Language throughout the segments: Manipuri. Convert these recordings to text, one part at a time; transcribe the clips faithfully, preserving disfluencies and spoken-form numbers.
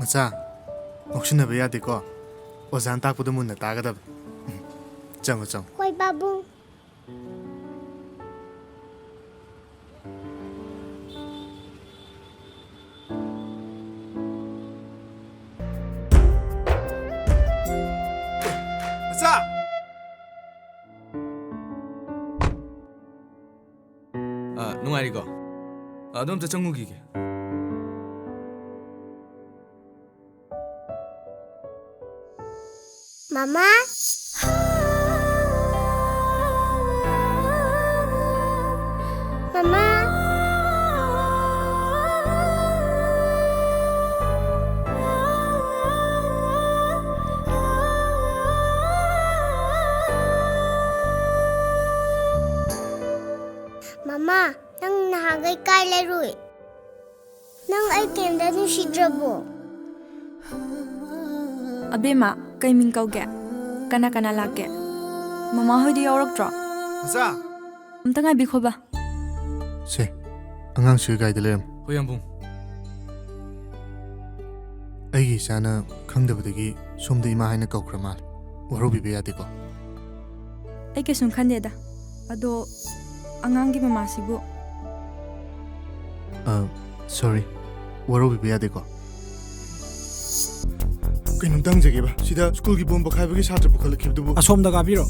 ꯃꯆꯥ, ꯉꯥꯎꯁꯤꯟꯅꯕ ꯌꯥꯗꯦꯀꯣ꯫ ꯑꯣꯖꯥꯅ ꯇꯥꯛꯄꯗꯣ ꯃꯨꯟꯅ ꯇꯥꯒꯗꯕ꯫ ꯎꯝ, ꯆꯪꯉꯣ, ꯆꯪꯉꯣ꯫ ꯍꯣꯏ, ꯄꯥꯕꯨꯡ꯫ ꯃꯆꯥ! ꯑ, ꯅꯨꯡꯉꯥꯏꯔꯤꯀꯣ? ꯑ, ꯑꯗꯣ ꯑꯝꯇ ꯆꯪꯉꯨꯈꯤꯒꯦ꯫ ꯃꯃꯥ? ꯃꯃꯥ? ꯃꯃꯥ, ꯅꯪ ꯅꯍꯥꯟꯈꯩ ꯀꯥꯏ ꯂꯩꯔꯨꯏ? ꯅꯪ ꯑꯩ ꯀꯩꯝꯇ ꯅꯨꯡꯁꯤꯗ꯭ꯔꯕꯣ? ꯑꯕꯦꯝꯃ, ꯀꯩ ꯃꯤꯡ ꯀꯧꯒꯦ? ꯀꯅꯥ ꯀꯅꯥ ꯂꯥꯛꯀꯦ? ꯃꯃꯥ ꯍꯣꯏꯗꯤ ꯌꯥꯎꯔꯛꯇ꯭ꯔꯣ? ꯃꯆꯥ! ꯑꯝꯇ ꯉꯥꯏꯕꯤꯈꯣꯕ꯫ ꯁꯦ, ꯑꯉꯥꯡꯁꯤ ꯒꯥꯔꯤꯗ ꯂꯩꯔꯝꯃꯨ꯫ ꯍꯣꯏ, ꯌꯥꯝꯕꯨꯡ꯫ ꯑꯩꯒꯤ ꯏꯆꯥꯅ ꯈꯪꯗꯕꯗꯒꯤ ꯁꯣꯝꯗ ꯏꯃꯥ ꯍꯥꯏꯅ ꯀꯧꯈ꯭ꯔ ꯃꯥꯜꯂꯦ꯫ ꯋꯥꯔꯧꯕꯤꯕ ꯌꯥꯗꯦꯀꯣ꯫ ꯑꯩ ꯀꯩꯁꯨꯝ ꯈꯟꯗꯦꯗ꯫ ꯑꯗꯣ ꯑꯉꯥꯡꯒꯤ ꯃꯃꯥꯁꯤꯕꯨ? ꯑ, sorry꯫ ꯋꯥꯔꯧꯕꯤꯕ ꯌꯥꯗꯦꯀꯣ꯫ ꯀꯩꯅꯣꯝꯇ ꯍꯪꯖꯒꯦꯕ, ꯁꯤꯗ ꯁ꯭ꯀꯨꯜꯒꯤ ꯕꯣꯝ ꯄꯣꯈꯥꯏꯕꯒꯤ ꯁꯥꯇ꯭ꯔ ꯄꯨꯈꯠꯂꯛꯈꯤꯕꯗꯨꯕꯨ? ꯑꯁꯣꯝꯗ ꯀꯥꯕꯤꯔꯣ꯫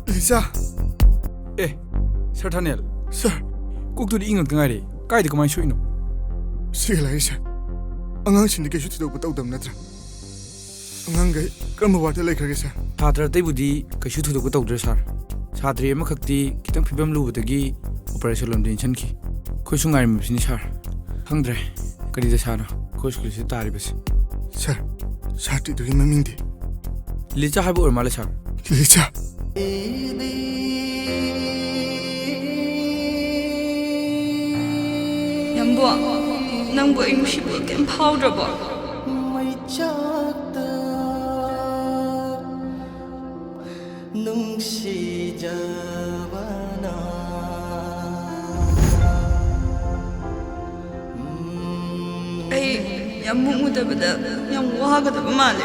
ꯂꯤꯆꯥ! ꯑꯦ, ꯁꯥꯔ ꯊꯥꯅꯦꯜ꯫ ꯁꯥꯔ꯫ ꯀꯣꯛꯇꯨꯗꯤ ꯏꯪꯉꯛꯇ ꯉꯥꯏꯔꯤ꯫ ꯀꯥꯏꯗ ꯀꯃꯥꯏꯅ ꯁꯣꯛꯏꯅꯣ? ꯁꯤꯒ ꯂꯥꯛꯏ, ꯁꯥꯔ꯫ ꯑꯉꯥꯡꯁꯤꯡꯗꯤ ꯀꯩꯁꯨ ꯊꯣꯏꯗꯣꯛꯄ ꯇꯧꯗꯕ ꯅꯠꯇ꯭ꯔꯥ? ꯑꯉꯥꯡꯈꯩ ꯀꯔꯝꯕ ꯋꯥꯔꯗꯇ ꯂꯩꯈ꯭ꯔꯒꯦ, ꯁꯥꯔ? ꯁꯥꯇ꯭ꯔ ꯑꯇꯩꯕꯨꯗꯤ ꯀꯩꯁꯨ ꯊꯣꯏꯗꯣꯛꯄ ꯇꯧꯗ꯭ꯔꯦ, ꯁꯥꯔ꯫ ꯁꯥꯇ꯭ꯔꯤ ꯑꯃꯈꯛꯇꯤ ꯈꯤꯇꯪ ꯐꯤꯕꯝ ꯂꯨꯕꯗꯒꯤ ꯑꯣꯄꯔꯦꯁꯟ ꯂꯣꯝꯗ ꯏꯟꯁꯤꯟꯈꯤ꯫ ꯑꯩꯈꯣꯏꯁꯨ ꯉꯥꯏꯔꯝꯃꯤꯕꯁꯤꯅꯤ, ꯁꯥꯔ꯫ ꯈꯪꯗ꯭ꯔꯦ ꯀꯔꯤ ꯗꯁꯥꯅꯣ ꯑꯩꯈꯣꯏ ꯁ꯭ꯀꯨꯜꯁꯤꯗ ꯇꯥꯔꯤꯕꯁꯦ꯫ ꯁꯥꯔ, ꯁꯥꯇ꯭ꯔꯤꯗꯨꯒꯤ ꯃꯃꯤꯡꯗꯤ? ꯂꯤꯆꯥ ꯍꯥꯏꯕ ꯑꯣꯏꯔ ꯃꯥꯜꯂꯦ, ꯁꯥꯔ꯫ ꯂꯤꯆꯥ! ꯌꯥꯝꯕꯨꯡ, ꯅꯪꯕꯨ ꯑꯩ ꯅꯨꯡꯁꯤꯕ ꯀꯩꯝ ꯐꯥꯎꯗ꯭ꯔꯕꯣ? ꯃꯩꯆꯥꯛꯇ ꯅꯨꯡꯁꯤꯖꯕꯅ ꯑꯃꯨꯛ ꯎꯗꯕꯗ ꯌꯥꯝ ꯋꯥꯒꯗꯕ ꯃꯥꯜꯂꯦ꯫